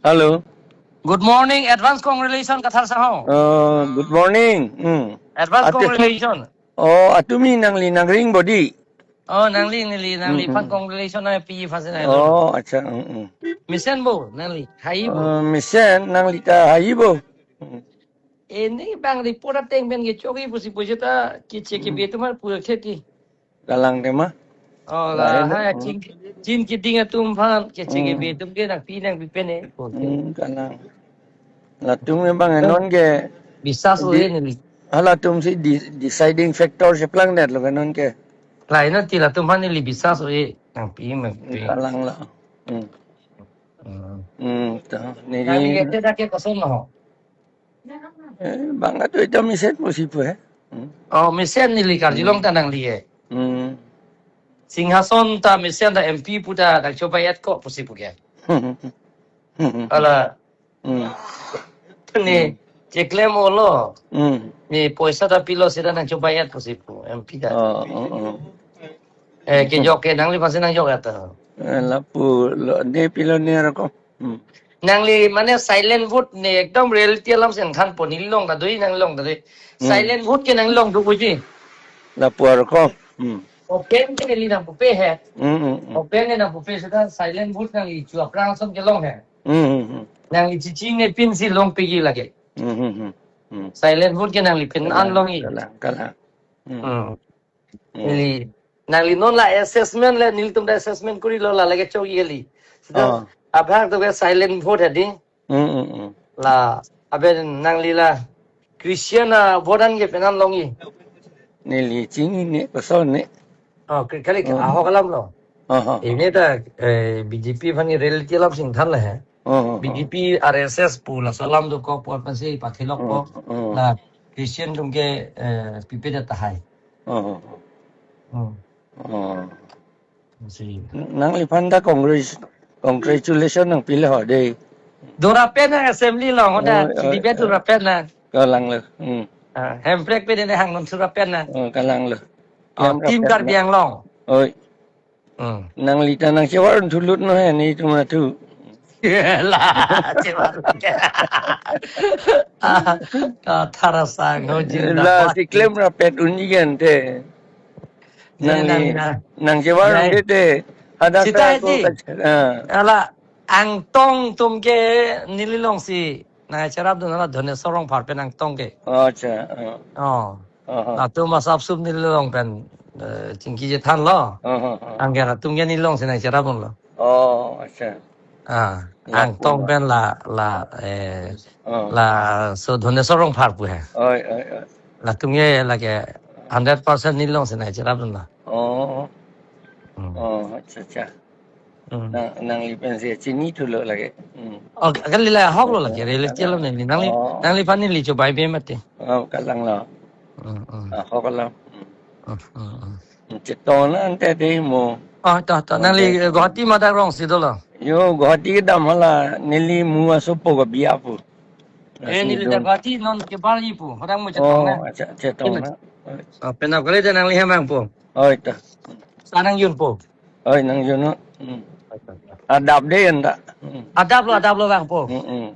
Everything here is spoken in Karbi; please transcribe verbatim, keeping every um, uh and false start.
Hello. Good morning, advance congratulations, Kathar Sahau. Uh, good morning. Hmm. Advance Ate- congratulations. Oh, atumi nangli nangring bodi. Oh, nangli, nangli, nangli, hmm, phan hmm, congratulations na pi phan si na. Oh, acha. Hmm, hmm. Mesen bo, nangli, hai bo. Uh, mesen, nangli ta hai bo. Hmm. Ini bang report ateng pen kechoki pusi pusi ta kiche ke, hmm, betu mar pura kheti. Kalang tema. Oh, la, lahen, hai, hmm, chin, chin keding atum phan, keche ke, hmm, betu ke nangpi nangpi pen e. Hmm, kalang. Latum memang enon ke bisas di-, ule neli. Halatum si di-, deciding factor si plang det lo ke non ke. Lain ti latum phan neli bisas ule nangpi nangpi. Kalang la. Hmm. Hmm. Hmm, to. Neli neli ke dak ke koson lo. Eh, bang atu ita mesen pusi pu, eh. Hmm. Oh, mesen neli karjulong, hmm, ta nangli e. Hmm. Singhason ta mesen ta M P pu ta nangchobai-et ko pusi pu ke. Hala. Hmm. Ni, hmm, cheklem olo. Hmm. Ni poisa ta pilo seta nangchobai-et pusi pu M P ta. Oh, oh, oh. Eh, kejok ke nangli phan si nangjok ata. Eh, lapu lo ne pilo ne roko. Hmm. Nangli mane silent vote ne ekdom reality alam si nangthanpo, neli long ta doi, nangli long ta doi. Hmm. Silent vote ke nangli long do puji. Lapu roko. Hmm. Open ke neli nangpupe he. Hmm, hmm, hmm. Open ke nangpupe seta silent vote nangli chu aphrang ason ke long he. Hmm, hmm, hmm. Nangli chichi ne pin si long pegi lake. Hmm, hmm, hmm. Hmm. Silent vote ke nangli pin, kalang, an long i. Kalang, kalang. Hmm. Hmm. Hmm. Neli, nangli non la assessment le, nelitum ta assessment kuri lo la lake chok yeli. Sita, ah, abhag to ke silent vote hedi. Hmm, hmm, hmm. La, abe nangli la Christian a vote an ke penan long i. Neli chinine, koson ne. Oh, ke-, kali, hmm, ahok alam lo. Aha. Ini ta, eh, B J P phan ni reality alam si nangthan le he. Hmm, hmm, hmm. B J P, R S S pu laso alam dokok pu aphan si pathilok, hmm, po. Hmm. La Christian atum ke, eh, pipe det tahai. Oh. Hmm. Oh. Si. Nangliphan ta congratulation nangpilo ho dei. Dora pen nang assembly along, hoda, oh, oh, debate, eh, dora pen nang. Kalang lo. Hmm. Ah, hemprek pen ne hang non sura pen nang. Oh, kalang lo. Oh, team Karbi Anglong. Oi. Hmm. Nangli ta nangchevar thulut no he netum atu. La, chevar. Ah, Kathar Sahau jin la dapat. Si klem rapet un-i kan te. Nangli, nang, nang, nangchevar un-e te. Hadak sita ta ko hedi. Kac-, ah. Hala, Angtong atum ke neli long si nangcherap dun, hala Dhoneswar Rongphar pen Angtong ke. Oh, acha. Oh. Oh. Oh, oh. Latum asap sup neli long pen, eh, chingki chethan lo. Oh, oh, oh. Anke latum ke neli long si nangcherap dun lo. Oh, acha. Ah, la latum pen la, la, eh, oh, laso Dhoneswar Rongphar pu he. Oi, oi, oi. Latum ke lake hundred percent neli long si nangcherap dun lo. Oh. Hmm. Oh, acha, acha. Hmm. Nang, nangli pen si chini thulo lake. Hmm. Oh, kali la ahok lo lake, reality lo neli. Nangli, oh, nangliphan neli chobai be mati. Oh, kalang lo. Hmm, hmm. Ahok lo. Hmm. Hmm, hmm, hmm. Chetong na ante dei mo. Oh, to, to. Oh, nangli dei. Guwahati madak rong si dolo. Yo, Guwahati kedam hala, neli mu asopo ke biya pu. Eh, neli ta Guwahati non kebar ji pu. Hodang mo chetong na. Oh, acha, chetong na. Oh, penap kali ta nangli hem vangpo. Oh, ita. Sa nangjunpo. Oi, nangjun non. Hmm. Adap dei anta. Hmm. Adap lo, adap lo vangpo. Hmm, hmm.